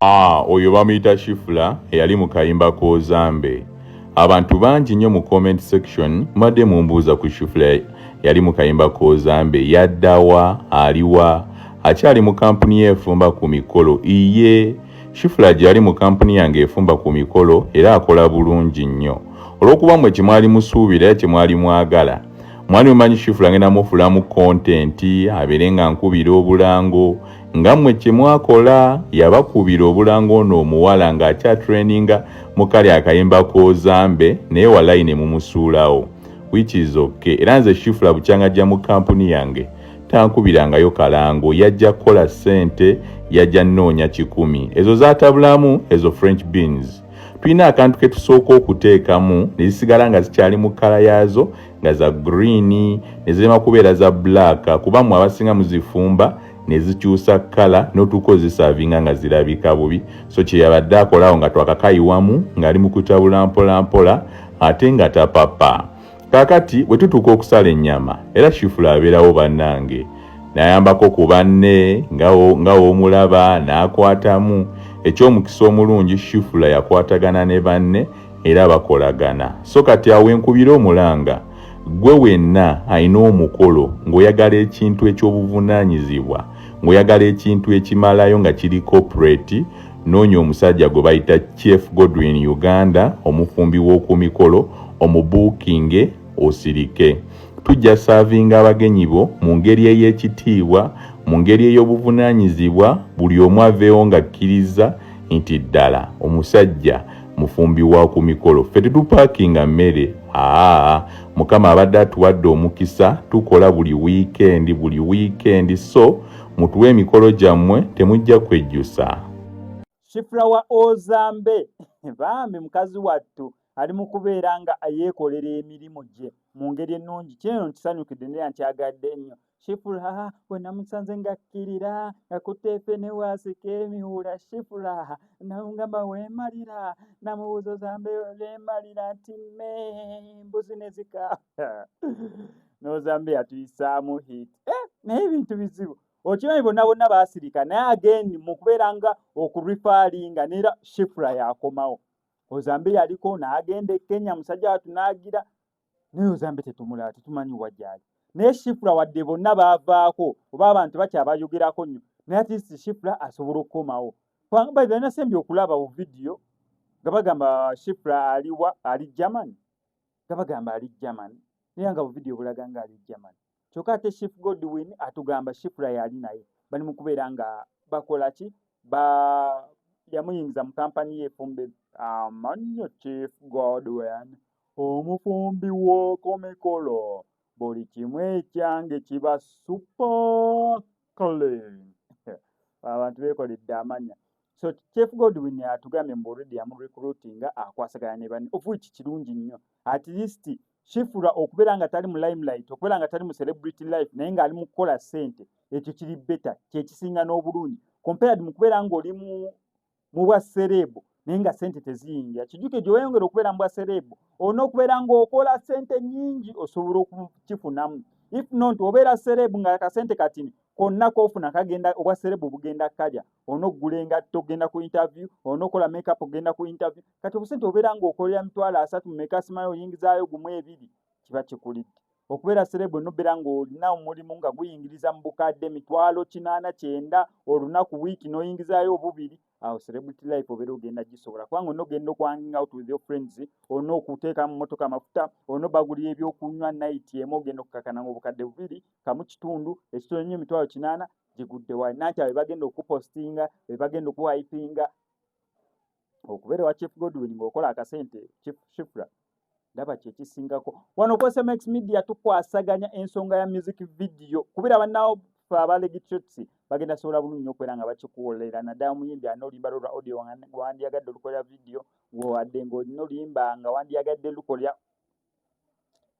Ah, oyo bamuyita Shifula eyali mu kayimba k'Ozambe. Abantu bangi nnyo mu comment section mubadde mumbuuza ku Shifula yali mu kayimba k'Ozambe, yaddawa, aliwa, akyali mu kampuni ye efumba ku mikolo. Iye, Shifula gyali mu kampuni yange efumba ku mikolo era akola bulungi nnyo. Olw'okuba mmwe kye mwali musuubira era kye mwali mwagala, mwali mumanyi Shifula ngenda mufulamu content abeere nga nkubira obulango. Nga mmwe kye mwakola, yabakubira obulango ono omuwala ng'akyatraininga mu kali akayimba k'Ozambe, naye walayi ne mumusuulawo, which is okay. Era nze Shifula bukyanga ajja mu kampuni yange tankubirangayo kalango, yajja kukola ssente, yajja nnoonya 100 ezo zaatabulamu ezo French beans. Tulina akantu ke tusooka okuteekamu ne zisigala nga zikyali mu kkala yaazo nga za green ne zirema kubeera za black, kuba mmwe abasinga muzifumba ne zikyusa kkala n'otuuka ozisaavinga nga zirabika bubi. So kye yabadde akolawo nga twakakayiwamu ng'ali mu kutabula mpola mpola ate nga tapapa. Kaakati bwe tutuuka okusala ennyama era Shifula abeerawo bannange n'ayambako ku banne nga w'omulaba n'akwatamu. Eky'omukisa omulungi Shifula yakwatagana ne banne era bakolagana. So kati awo enkubira omulanga gwe wenna alina omukolo ng'oyagala ekintu eky'obuvunaanyizibwa, ng'oyagala ekintu ekimalayo nga kiri corporate, noonya omusajja gwe bayita Chef Godwin Uganda, omufumbi w'oku mikolo, omubuukinge osirike. Tujja saavinga abagenyi bo mu ngeri ey'ekitiibwa, mu ngeri ey'obuvunaanyizibwa, buli omu aveewo ng'akkiriza nti ddala omusajja mufumbi wa ku mikolo. Ffe tetupaakinga mmere, aa Mukama abadde atuwadde omukisa, tukola buli wiikendi, buli wiikendi. So mutuwe emikolo gyammwe, temujja kwejjusa. Shifra wa Ozambe bambi mukazi wattu ali mu kubeera nga yeekolera emirimu gye mu ngeri ennungi. Kino nkisanyukidde era nkyagadde nnyo. Shifra bwe namusanze ng'akkirira nga kuteefe ne waasika emiwula. Shifra namugamba weemalira, namubuuza Ozambe weemalira nti mme mbuzi ne zika. N'Ozambe yatuyisaamu hit. Naye ebintu bizibu. Okimanyi bonna bonna baasirika, naye again mu kubeera nga okurifaalinga neera Shifra yakomawo. Ozambe yaliko n'agenda e Kenya, musajja wattu n'agira, naye Ozambe tetumulaba, tetumanyi wa gy'ali. Naye Shifra wadde bonna baavaako oba abantu bakyabayogerako nnyo, naye at least Shifra asobola okukomawo. Kubanga by the way nasembye okulaba bu vidiyo nga bagamba Shifra aliwa, ali Germany, nga bagamba ali Germany, naye nga bu vidiyo bulaga nga ali Germany. Kyokka ate Chief Godwin atugamba Shifra yali naye bali mu kubeera nga bakola ki, ba yamuyingiza mu kampani ye efumba amannya. Chief Godwin omufumbi w'oku mikolo, buli kimu ekyange kiba super clean. Abantu beekoledde amannya. So Chief Godwin atugambye mbu already yamurecruitinga, akwasaganya ne banne, of which kirungi nnyo. At least Shifra okubeera nga tali mu limelight, okubeera nga tali mu celebrity life, naye ng'ali mu kukola ssente, ekyo kiri better, kyekisinga n'obulungi compared mu kubeera ng'oli mu bwa celeb naye nga ssente teziyingira. Kijjuke gye weeyongera okubeera mu bwa celeb, olina okubeera ng'okola ssente nnyingi osobola okukifunamu. If not, obeera celeb nga akasente katini konna koofuna kagenda, obwa celeb bugenda kalya. Olina okugula engatto ogenda ku interview, olina okukola makeup ogenda ku interview. Kati obusente obeera ng'okolera 300,000 mumeka, simanyi oyingizaayo gumu ebiri, kiba kikulidde. Okubeera celeb olina okubeera ng'olina omulimu nga guyingiriza mu bukadde 890 olunaku, wiiki n'oyingizaayo obubiri. Awo celebrity life obeera ogenda gisobola, kubanga olina ogenda okuhanginga out with your friends, olina okuteeka mu mmotoka amafuta, olina obagulira ebyokunywa. Night emu ogenda okukakana nga obukadde bubiri kamu kitundu ekitono nnyo, 80,000 gigudde wali. Nanti abo bagenda okupostinga, be bagenda okuhypinga. Okubeera wa Chief Godwin ng'okola akasente, Chief Shifra, ndaba kyekisingako. Wano ku SMX Media tukwasaganya ensonga ya music video kubeera bannawo fe aba Legitrots bagenda sobola bulungi nnyo okubeera nga bakikuwolera, naddala omuyimbi alina oluyimba lwo lwa audio wandiyagadde olukolera video, wadde ng'olina oluyimba nga wandiyagadde lukolera.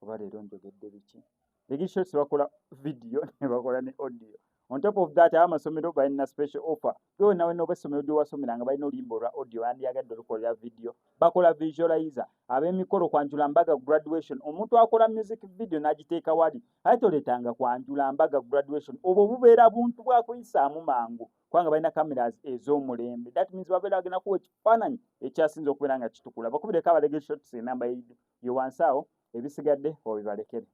Oba leero njogedde biki? Legitrots bakola video ne bakola ne audio. On top of that, abamasomero balina special offer. Gwe nawe noba essomero gyewasomera nga balina oluyimba olwa audio, bandyagadde olukolera video, bakola visualizer. Ab'emikolo, kwanjula, mbaga, graduation, omuntu akola music video n'agiteeka wali, aye toleetanga kwanjula, mbaga, graduation, obwo bubeera buntu bwakuyisaamu mangu, kubanga balina cameras ez'omulembe. That means babeera bagenda kuwa ekifaananyi ekyasinza okubeera nga kitukula. Bakubireko abalege shots, enamba yo wansi awo, ebisigadde obibalekere.